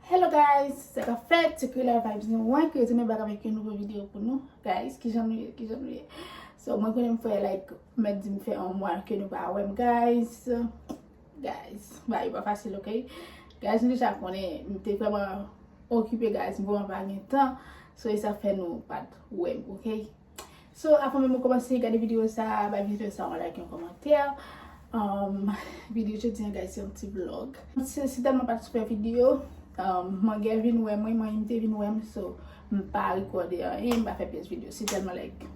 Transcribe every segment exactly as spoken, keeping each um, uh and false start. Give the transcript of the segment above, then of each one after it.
Hello guys, sa k ap fèt? Se Krila Vibes nou an ki retounen back avèk yon nouvo videyo pou nou. Guys, kijan nou ye? Kijan nou ye? So, mwen konnen m fè like, mèt di m fè yon mwa ke nou pa wè m, guys. Guys, bagay yo pa fasil, ok? Guys, nou deja konnen, m te vrèman okipe, guys, m vrèman pa gen tan. So, e sa fè nou pa t wè m, ok? So, avan menm mwen kòmanse gade videyo sa, bay videyo sa yon like, yon kòmantè. Um, videyo jodi an, guys, se yon ti vlog. Se, se tèlman pa t super videyo. Um, Mangè vin wè mwen, mwen m te vin wè m, so, m pa rekòde anyen, m pa fè pyès videyo. Se tèlman, like,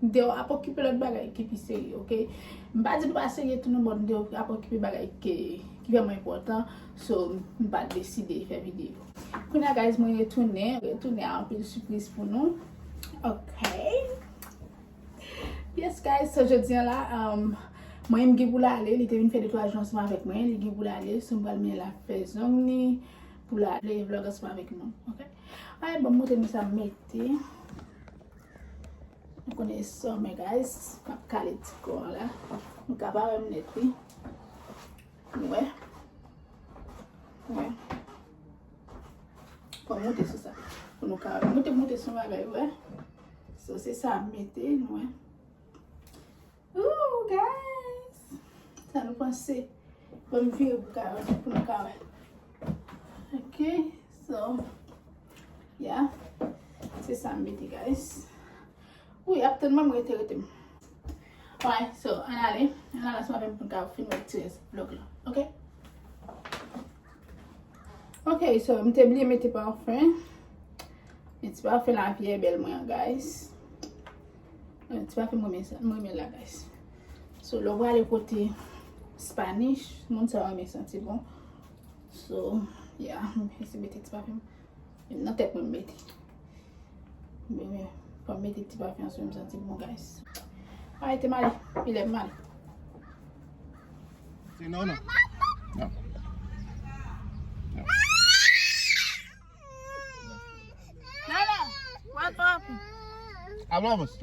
m te ap okipe lòt bagay ki pi serye, ok? M pa di nou pa serye tou non, but m te ap okipe bagay ki, ki vrèman enpòtan, so, m pa t deside fè videyo. Kounye a, guys, mwen retounen. Retounen a anpil sipriz pou nou. Ok. Yes, guys, so jodi an la, um, mwen m gen pou l ale. Li te vin fè de twa jou ansanm avèk mwen. Li gen pou l ale. So, m pral mennen l al fè zong li pou l ale vlog ansanm avèk nou. Ok? Ay, bon, m montre nou sa m mete. Nou konnen e sòmè, guys. M ap kale ti kò an la. Nou ka pa wè m nèt, wi. Nou wè? Nou wè? Fò m moute sou sa. Pou nou ka wè. Moute, moute sou bagay, ou wè? So, se sa m mete, nou wè? Ooh, guys! Sa nou panse? Bon, m vire pou ka wè, pou nou ka wè. Ok, so, yeah. Se sa m mete, guys. Wi, ap tann mwen, m rete, rete m. Alright, so, ann ale. Ann ale ansanm avè m pou n ka fin wè ti rès vlog la. Ok? Ok, so, m te bliye mete pafen. Men ti pafen Lavi e bèl mwen an, guys. Eh, ti pafen mwen renmen sa, mwen renmen la, guys. So, lè w prale kote Spanish, moun sa yo renmen santi bon. So, yeah, m eseye mete ti pafen. Nan tèt mwen m mete. Men, men, fò m mete ti pafen an sou m santi bon, guys. Arete m ale. Li lè m ale. Sí, no, no. No. No. Nana, what happened? Hablamos.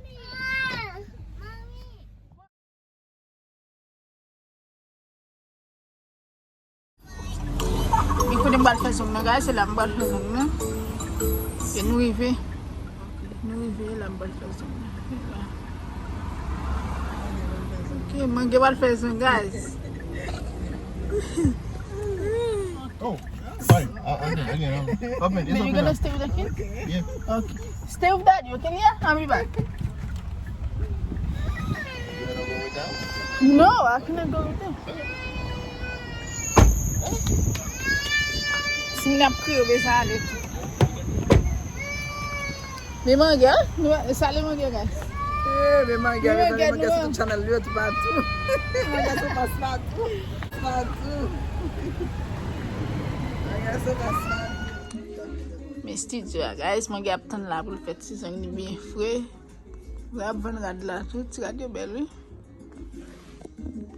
Ekoute, m pral fè zong nan, guys, se la m pral fè zong nan. E nou rive. Nou rive, la m pral fè zong nan. Ok, Mangè pral fè zong, guys. Oh, fine. Uh, again, again. Um, okay, it's okay now. But you gonna stay with the kids? Yeah. Okay. Stay with daddy, okay, Leah? I'll be back. No, I cannot go with them. Si n ap kriye, bezwen ale tou. Men Mangè, nou, salye Mangè, guys. Eh, men Mangè, men Mangè, Mangè, nou sou tout channel li yo, toupatou. Mangè se pas patou. Patou. Mangè se pas patou. Men studio a, guys, Mangè ap tann la pou l fè ti zong li byen fre. Vre ap vann rad la tou, ti rad yo bèl, wi.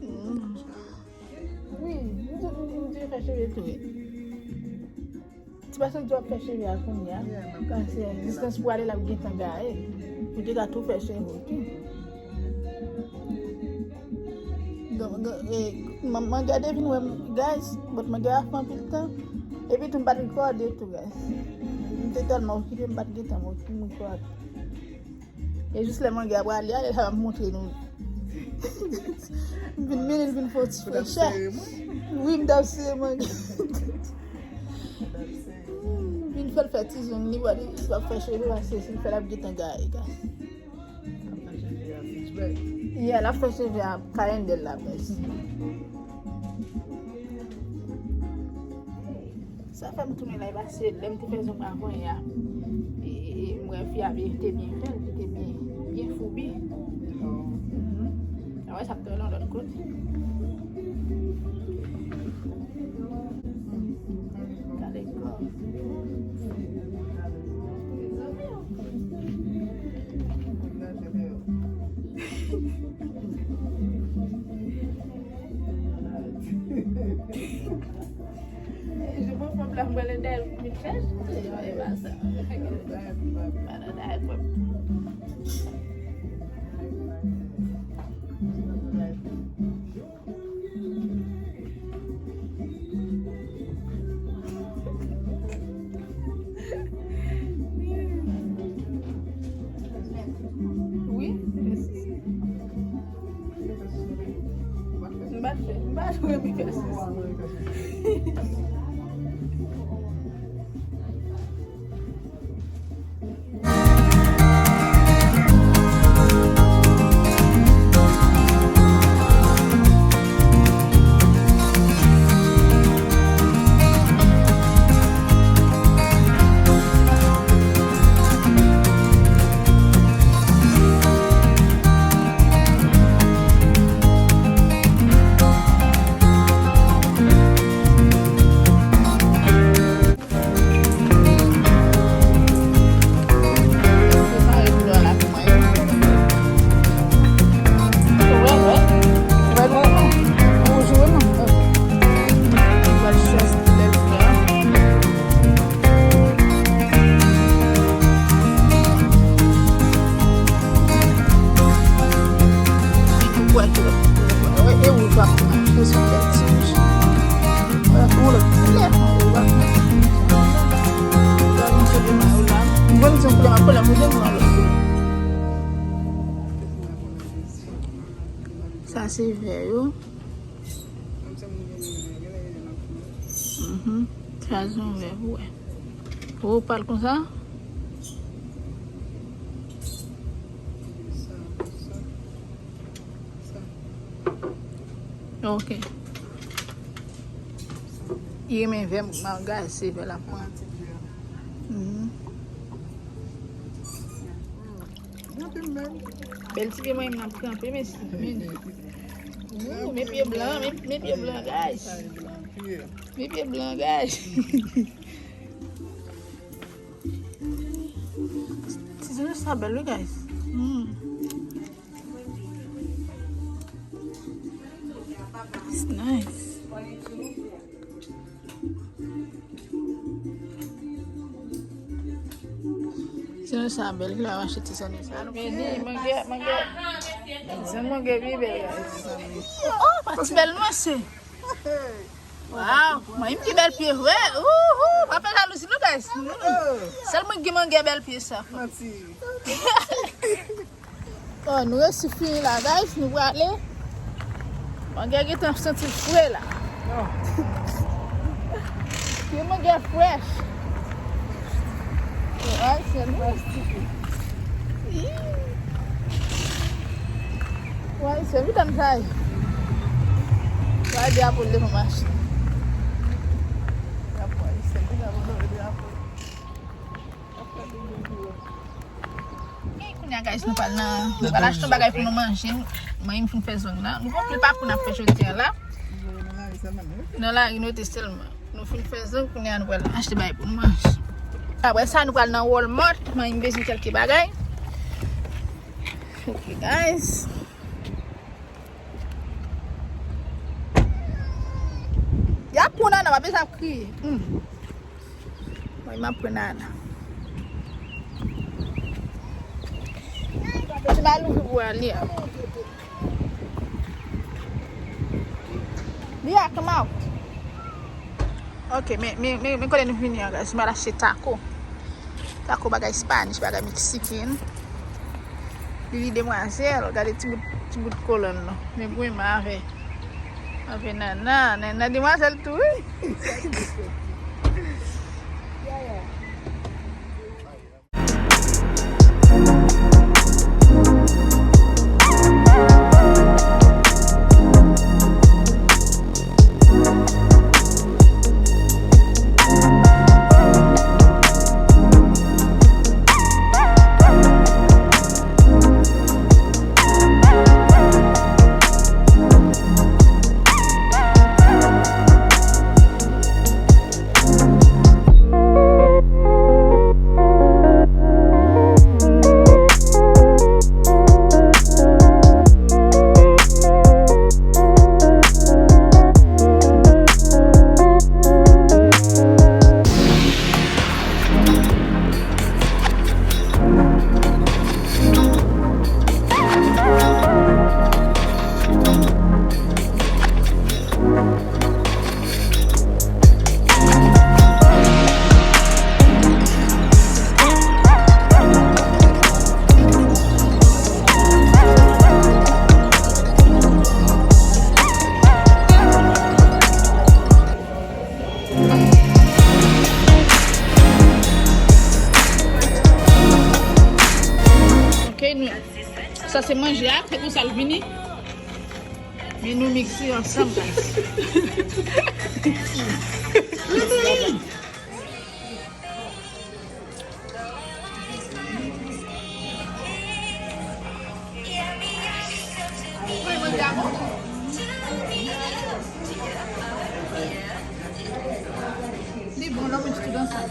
Mm. Wi, m di, m di, m di fè cheve tou, wi. Ti pa santi w ap fè cheve a kounye a. Paske distans pou ale l ap gentan gaye. Ou te ka tou fè cheve w tou. Donk, donk, e, man-, Mangè te vin wè m, guys, but Mangè a fè anpil tan. Epi tou m pa t rekòde tou, guys. M te tèlman okipe, m pa t gen tan pou m rekòde. E jis lè Mangè a prale a, e sa m ap montre nou. M vin mennen l vin fè yon ti frechè. Wi, m t ap sere Mangè. M vin fè l fè ti zong li, wè, li p ap fè cheve, paske si l fè l ap gentan gaye, guys. Yeah, l ap fè cheve a kalendè la, guys. Sa fè m tounen la, e pase lè m te fè zong avan yè a. E, e, e, m wè fi a byen, te byen fè l, li te byen, byen foubi. Mhm. A wè, sa m te wè nan lòt kote. Gade kò. Je comprends pas, mwen, le dèl, mwen chèche, e pa sa. Mwen, le dèl, mwen. Wi, mèsi. M pa t fè, m pa t renmen fè sesi. Prepare koulè la pou mwen. Wè, wè. Wè, wè, wè. Wouj, wè, non. Wè, chòs, koulè l fè a. Li tou kwè ki lè, e wouj w ap pran. Ou se yon bèl ti wouj. Wè, yon lòt koulè, yon lòt koulè. Sa, yon seri de mayo la. M konn se yon koulè m ap pran, m ap pran yon lòt koulè. Sa se vè yo. Mhm. Sa se yon vè pou wè. Ou pral konsa? Ok. Li renmen vè m, m al gaye se vè l ap pran. Mhm. Bèl ti pye mwen, m ap kanpe, men si, men. Ooh, men pye blan, men, men pye blan, guys. Men pye blan, guys. Ti zounouz sa bèl, wi, guys. Mm. It's nice. Ti zounouz sa bèl, ki lè w ap achte ti zounouz sa. Vini, mangè, mangè. Ti zounouz mangè pi bèl, guys. Oh, pa ti bèl, non, se. Waw, mwen menm ki bèl pye vre. Ouhou, pa fè jalouzi non, guys. Sèl mwen ki gen mangè bèl pye sa. Manti. Oh, nou resi fini la, guys, nou prale. Mangè gentan santi fre la. Pye mangè fresh. Ay, sèl mwen. Wè, se vidanm sa ye. Wè, drapo l devan machin. Drapo Ayisyen, vidanm l devan drapo. Kounye a, guys, nou pral nan, nou pral achte yon bagay pou nou manje. Mwen, m fin fè zong la. Nou gon pil pakou n ap fè jodi a la. Nan lari nou te sèlman. Nou fin fè zong, kounye a nou pral achte bagay pou nou manje. Apre sa, nou pral nan Walmart, mwen m bezwen kèlke bagay. Ok, guys. Y ap pran nana, pa bezwen ap kriye. Hmm. Mwen, m ap pran nana. Ti ba louvri pou al li a. Li a, come out. Ok, men, men, men, men kote nou vini an, guys. M al achte taco. Taco bagay Spanish, bagay Mexican. Li, li demwazèl, gade ti bout, ti bout kolòn nan. Men goumen avè, avè nana, nana demwazèl tou, wi. Sa se manje a, se konsa l vini. Men nou mikse ansanm, guys. Li bon, lè w met tout ansanm.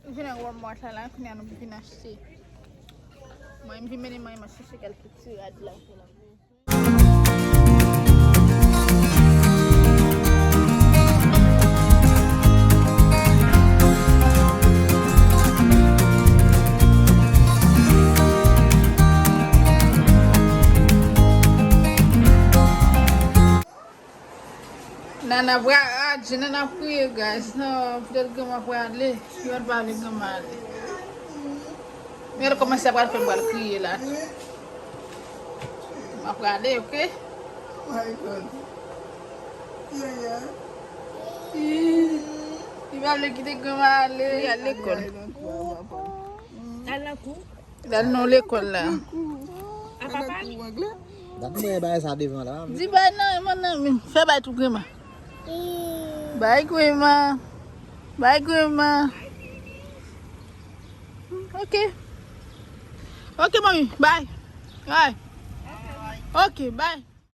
Nou vin nan Walmart la, la, kounye a nou vin achte. Mwen, m vin mennen manman chèche kèk ti rad la pou l ap bezwen. Nana pra-, adje, Nana ap kriye, guys. Non, poutèt granma prale. Yo pa vle granma ale. Men l kòmanse ap pral fè m pral kriye la. M ap prale, oke? Oh my God. Yeah, yeah. Li pa vle kite granma ale. Li al lekòl. Al nan kou. Al nan lekòl la. A papa li. Dat mwen bay sa devan la. Di bay nan, man nan, men fè bay tou granma. Bay granma. Bay granma. Ok. Ok, manmi, bay. Bay. Ok, bay.